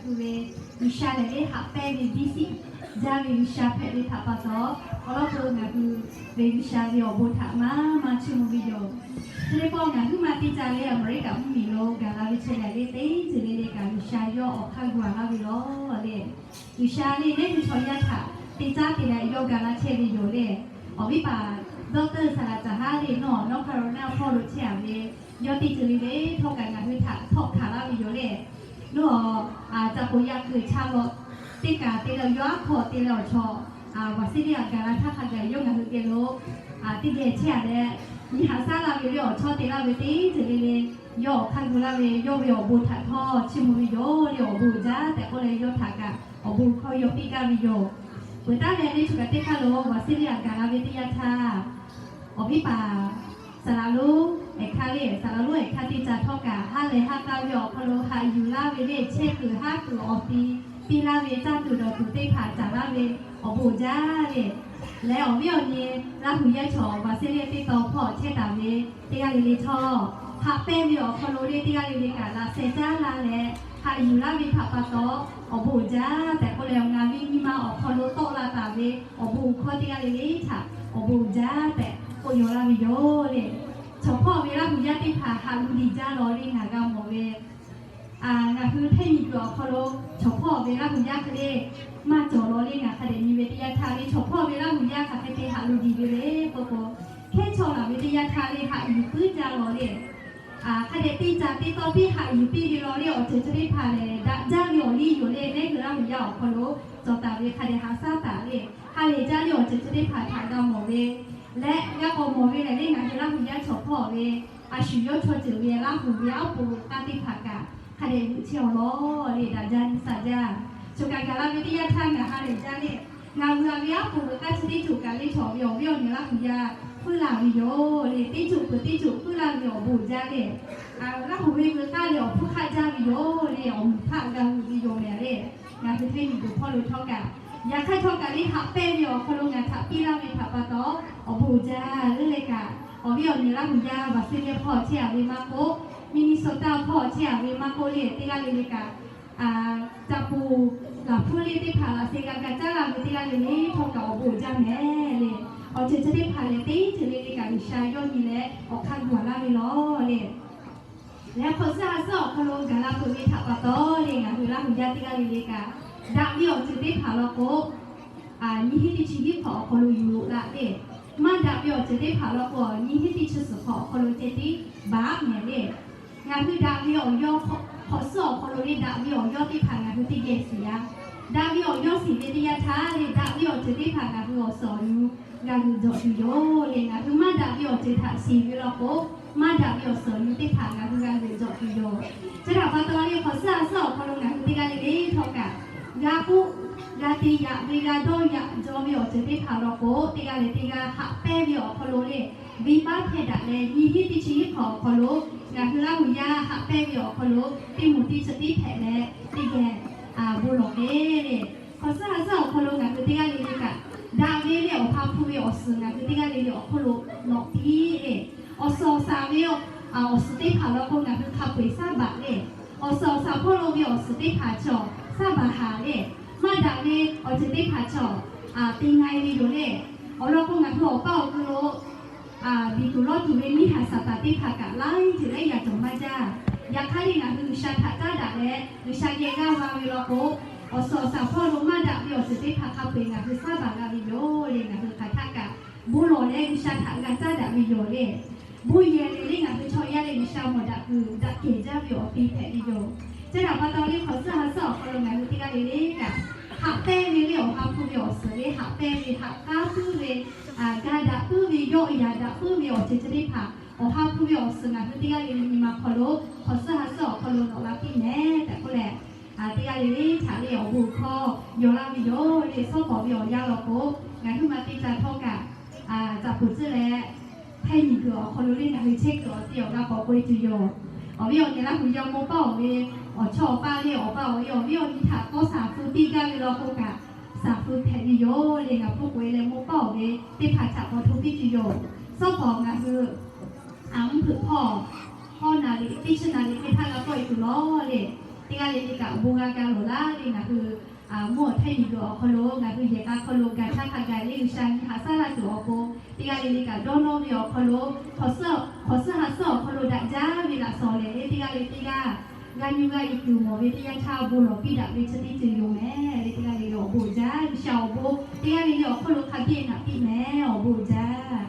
Hui ve G'uiˬsha lehˬ ve haꞈ pehnˇ ve biˇ siˆ jaˇ ve G'uiˬsha hpehꞈ ve htaꞈ pa taw, awˬ lawn k'o ngaˬ hui ve G'uiˬsha ve awˬ bon htaꞈ maˇ maˇ chiˇ mvuh ve yoˬ. Hk'e te k'o, ngaˬ huiˉ ma teˇ ca leh Aˍmeˍriˆkaˍ mvuhˇmiˬ lo gaˬ la ve chehˇ leh le, teˇ ceuˬ le le kaꞈ G'uiˬsha yawˇ awˬ hk'aˇ gu a laˇ ve yoˬ le. G'uiˬsha le neˉ hui chaw yaˇ htaꞈ te caˉ te leh yawˇ ga laˇ chehˇ ve yoˬ le. Awˬ viˉ paˍ doctor Saˍlaꞈ Caˬ haˉ le, nawˬ North Carolina hpawˇ lo chehˇ a ve, yawˇ teˇ ceuˬ le le htawˇ kaꞈ ngaˬ hui htaꞈ htawˆ hkanˍ laˇ ve yoˬ le. Nawˬ caꞈ k'oˍ yaꞈ kuiˬ cha lawꞈ teˇ kaꞈ te leh yawˇ aˉ hkawˇ te leh awˬ chaw Visalia gaˬ la htaˇ hk'a gaˬ yawˇ ngaˬ hui geh lo teˇ geh chehˇ a leh, nyi haꞈ shaˉ la ve le awˬ chawˇ te laˇ ve teˇ ceuˬ le le, yawˇ awˬ hk'aˇ gu laˇ ve, yawˇ ve awˬ bon htaꞈ htawˇ chiˇ mvuh ve yoˬ le. Awˬ bon uiˍ jaˇ tehꞈ k'oˆ leh yawˇ htaꞈ kaꞈ awˬ bon hkawˇ yawˇ piˇ gaˇ ve yoˬ. Peuˬ taˉ leh le, choˬ kaꞈ teˇ hk'aˇ lo Visalia gaˬ la ve teˇ yanˇ htaˇ, awˬ viˉ paˍ Saˍlaꞈ lonˉ ehˬ hk'aˇ le, Saˍlaꞈ lonˉ ehˬ hk'aˇ teˇ ca htawˇ kaꞈ ha lehˬ ha k'a ve awˬ hk'aw lo haꞈ yuˬ laˇ ve le, chehˇ kuiˬ haˉ kuiˬ awˬ ti piˇ laˇ ve, caˇ tuˬ dawˬ tuˬ teˇ hpaˍ caˍ laˇ ve, awˬ bon uiˍ jaˇ le. Leh awˬ viˉ awˬ nyi Laˇ huˍ yaˇ chaw Visalia teˇ tawn hpawˇ chehˇ taˍ ve teˇ g'aˇ le le htawˇ, haꞈ pehnˇ ve awˬ hk'aw lo le teˇ g'aˇ le le kaꞈ laꞈ sheh caˉ la leh haꞈ yuˬ laˇ ve htaꞈ pa taw, awˬ bon uiˍ jaˇ tehꞈ k'oˆ leh, ngaˬ ve nyi ma awˬ hk'aw lo tawˆ la taˍ ve awˬ bon uiˍ hkawˇ teˇ g'aˇ le le htaꞈ awˬ bon uiˍ jaˇ tehꞈ k'oˆ yaw laˇ ve yoˬ le. Chaw hpawˇ ve Laˇ huˍ yaˇ teˇ hpaˍ haꞈ lu liꞈ jaˇ law le ngaˬ g'a mawˬ ve, ngaˬ hui hteˇ miˬ guiˬ awˬ hk'aw lo chaw hpawˇ ve Laˇ huˍ yaˇ hk'e le maˇ cawˬ law le, ngaˬ hk'a dehꞈ nyi ve teˇ yanˇ htaˇ le, chaw hpawˇ ve Laˇ huˍ yaˇ hk'aˬ hk'e te haꞈ lu liꞈ ve le k'oˆ k'o, hkehˉ chaw laˬ ve teˇ yanˇ htaˇ le haꞈ yuˬ puiˉ jaˇ law le. Hk'a dehꞈ teˇ caˬ teˇ tawˇ piˇ haꞈ yuˬ piˇ ve law le, awˬ ceuˬ chi teˇ hpaˍ lehˬ daꞈ jaˇ ve awˬ liˇ yoˬ le. Neˉ hui Laˇ huˍ yaˇ awˬ hk'aw lo cawˬ taˍ ve hk'a dehꞈ haꞈ shaˉ taˍ le, ha lehˬ jaˇ le, awˬ ceuˬ chi teˇ hpaˍ htaꞈ g'a mawˬ ve leh g'a k'awꞈ mawˬ ve lehˬ le, ngaˬ hui Laˇ huˍ yaˇ chaw hpawˇ ve a shu yawˇ chaw ceuˬ ve Laˇ huˍ ve aˉ poꞈ g'uiˬ k'aˇ teˇ hpaˍ kaꞈ hk'a dehꞈ g'uiˬ chehˇ awˬ lawn le, daꞈ jaˇ nyi sa jaˇ. Choˬ kaꞈ gaˬ la ve teˇ yanˇ htaˇ ngaˬ ha lehˬ jaˇ le, ngaˬ g'uiˬ a ve aˉ poꞈ g'uiˬ k'aˇ chi teˇ ceuˬ kaꞈ le chaw ve awˬ viˉ awˬ nyi Laˇ huˍ yaˇ puiˉ la ve yoˬ le. Teˇ ceuˬ peuˬ teˇ ceuˬ puiˉ la ve awˬ bon jaˇ le. Laˇ huˍ ve g'uiˬ k'aˇ le awˬ hpfuhˇ hk'aˆ jaˇ ve yoˬ le, awˬ mvuhˬ htaꞈ g'a g'uiˬ ve yoˬ mehˍ le. Ngaˬ hui hteˇ miˬ guiˬ hpawˇ lo htawˇ kaꞈ, yaꞈ hk'aˇ htawˇ kaꞈ le haꞈ pehnˇ ve awˬ hk'aw lo ngaˬ htaꞈ piˇ laˇ ve htaꞈ pa taw, awˬ bon jaˇ le le kaꞈ, awˬ viˉ awˬ nyi Laˇ huˍ yaˇ Visalia hpawˇ chehˇ a ve maˇ k'oˆ, Minnesota hpawˇ chehˇ a ve maˇ k'oˆ le, teˇ g'aˇ le le kaꞈ caꞈ poˍ laˬ hpfuhˇ le teˇ hpaˍ laꞈ sheh g'a ga caˉ la ve teˇ g'aˇ le le htawˇ kaꞈ awˬ bon jaˇ mehˍ le. Awˬ ceuˬ chi teˇ hpaˍ lehˬ teˇ ceuˬ le le kaꞈ G'uiˬsha yawˇ nyi leh awˬ hk'aˇ gu a laˇ ve law le. Leh hk'awꞈ suhˉ ha suhˉ awˬ hk'aw lo gaˬ la peuˬ ve htaꞈ pa taw le, ngaˬ hui Laˇ huˍ yaˇ teˇ g'aˇ le le kaꞈ daꞈ ve awˬ ceuˬ teˇ hpaˍ law k'o, nyiˇ hinˉ teˇ chi hiˉ hk'awꞈ awˬ hk'aw lo yuˬ loꞈ la le. Maˇ daꞈ ve awˬ ceuˬ teˇ hpaˍ law k'o, nyiˇ hinˉ teˇ chi suhˍ hk'awꞈ awˬ hk'aw lo ceh tiˉ baˬ mehˍ le. Ngaˬ hui daꞈ ve awˬ yawˇ hk'awꞈ suhˉ awˬ hk'aw lo le daꞈ ve awˬ yawˇ teˇ hpaˍ ngaˬ hui teˇ geh shiˍ yaˇ. Daꞈ ve awˬ yawˇ shiˍ ve teˇ yanˇ htaˇ le, daꞈ ve awˬ ceuˬ teˇ hpaˍ ngaˬ hui awˬ suhˍ awˬ nu g'a g'uiˬ dawˬ tuˬ yoˬ le. Ngaˬ hui maˇ daꞈ ve awˬ ceuˬ htaꞈ shiˍ ve law k'o, maˇ daꞈ ve awˬ suhˍ awˬ nu teˇ hpaˍ ngaˬ hui g'a g'uiˬ dawˬ tuˬ yoˬ. Chi htaꞈ pa taw le, hk'awꞈ suhˉ ha suhˉ awˬ hk'aw lo ngaˬ hui teˇ g'aˇ le le htawˇ kaꞈ, g'a k'oˆ, g'a te yaꞈ ve, g'a dawˇ yaꞈ jaw ve awˬ ceuˬ teˇ hpaˍ law k'o, teˇ g'aˇ leh teˇ g'aˇ haꞈ pehnˇ ve awˬ hk'aw lo le, venˇbaˆ hpehˇ daꞈ leh nyiˇ hinˉ teˇ chi hiˉ hk'awꞈ awˬ hk'aw lo ngaˬ hui Laˇ huˍ yaˇ haꞈ pehnˇ ve awˬ hk'aw lo teˇ moˍ teˇ chi tiˉ hpehꞈ leh teˇ geh bon lawˬ hk'e le. Hk'awꞈ suhˉ ha suhˉ awˬ hk'aw lo ngaˬ hui teˇ g'aˇ le le kaꞈ, daꞈ ve le awˬ ha hpu ve awˬ suhˍ ngaˬ hui teˇ g'aˇ le le awˬ hk'oˆ lo nawꞈ piˇ le. Awˬ suhˍ awˬ shaˍ ve awˬ suhˍ teˇ hpaˍ law k'o ngaˬ hui hk'a peu-eˬ saˉ baˬ le. Awˬ suhˍ awˬ shaˍ hpawˇ lo ve awˬ suhˍ teˇ hpaˍ chaw saˉ baˬ haˍ le. Maˇ daꞈ ve awˬ ceuˬ teˇ hpaˍ chaw te na e ve yoˬ le. Awˬ lawn k'o ngaˬ hui awˬ paˇ awˬ ku lo biˬ tuˬ lawˇ tuˬ ve miˇ haˍ Saˍtanˍ teˇ hpaˍ kaꞈ laiˉ ceuˬ laiˉ yaꞈ cawˬ maˇ jaˇ. Yaꞈ hk'aˇ le ngaˬ hui G'uiˬsha htaꞈ caˉ daꞈ leh G'uiˬsha geh g'aˇ va ve law k'o, awˬ suhˍ awˬ shaˍ hpawˇ lo maˇ daꞈ ve awˬ ceuˬ teˇ hpaˍ hk'a peu-eˬ ngaˬ hui saˉ baˬ g'a ve yoˬ le. Ngaˬ hui hk'aˬ htaˇ kaꞈ bon lawˬ leh G'uiˬsha htaꞈ g'a caˉ daꞈ ve yoˬ le. Bon yehˬ le le ngaˬ hui chaw yaˇ leh G'uiˬsha mawˬ daꞈ kuiˬ daꞈ kehˬ jaˇ ve awˬ pi hpehꞈ ve yoˬ. Chi htaꞈ pa taw le, hk'awꞈ suhˉ ha suhˉ awˬ hk'aw lo ngaˬ hui teˇ g'aˇ le le kaꞈ, haꞈ pehnˇ ve le awˬ ha hpu ve awˬ suhˍ le haꞈ pehnˇ ve, haꞈ k'aˉ puiˉ ve, ga daꞈ puiˉ ve, yawˆ yaꞈ daꞈ puiˉ ve awˬ ceuˬ chi teˇ hpaˍ awˬ ha hpu ve awˬ suhˍ ngaˬ hui teˇ g'aˇ le le nyi ma hk'aw lo hk'awꞈ suhˉ ha suhˉ awˬ hk'aw lo nawꞈ la piˇ mehˍ tehꞈ k'oˆ leh, teˇ g'aˇ le le htaꞈ le awˬ bon hkawˇ yaw laˇ ve yoˬ le. Shawˉ pawˍ ve awˬ yanˇ law k'o, ngaˬ hui ma teˇ ca htawˇ kaꞈ caꞈ puˍ tcuhˇ leh, hteˇ miˬ guiˬ awˬ hk'aw lo le ngaˬ hui chehˇ kuiˬ awˬ ti awˬ g'a k'awꞈ k'oꞈ e tuˬ yoˬ. Awˬ viˉ awˬ nyi Laˇ huˍ yaˇ mawˇ paˇ awˬ ve awˬ chawˇ awˬ paˇ le awˬ pa awˬ e awˬ viˉ awˬ nyi htaꞈ tawˇ shaˍ hpu piˇ gaˇ ve law k'o kaꞈ, shaˍ hpu hpehꞈ ve yoˬ le. Ngaˬ hpu k'oꞈ e leh mawˇ paˇ awˬ ve teˇ hpaˍ htaꞈ k'awꞈ hto piˇ tuˬ yoˬ. Shawˉ pawˍ ngaˬ hui mvuhˇ hpeuꞈ hpawˇ hawˉ naˍ riˍ teˇ chi naˍ riˍ hk'e htaˇ g'a tawˆ e tuˬ lawˬ le. Teˇ g'aˇ le le kaꞈ awˬ bon g'a ga lawˬ laˇ ve ngaˬ hui mvuhˇ awˬ htaiˇ miˬ guiˬ awˬ hk'aw lo ngaˬ hui yehˬ k'a hk'aw lo gaˬ htaˇ hk'a gaˬ le G'uiˬsha nyi haꞈ shaˉ laˇ tuˬ awˬ pon, teˇ g'aˇ le le kaꞈ dawˇ nawˇ ve awˬ hk'aw lo hk'awꞈ suhˉ ha suhˉ awˬ hk'aw lo daꞈ jaˇ ve laꞈ shawˍ lehˬ le teˇ g'aˇ le teˇ g'aˇ g'a nyi g'a yuˬ tuˬ mawˬ ve teˇ yanˇ htaˇ bon lawˬ piˇ daꞈ ve chi teˇ ceuˬ yoˬ mehˍ le. Teˇ g'aˇ le le awˬ bon jaˇ, G'uiˬsha awˬ bon teˇ g'aˇ le le awˬ hk'oˆ lo hk'a biˇ naꞈ piˇ mehˍ, awˬ bon jaˇ.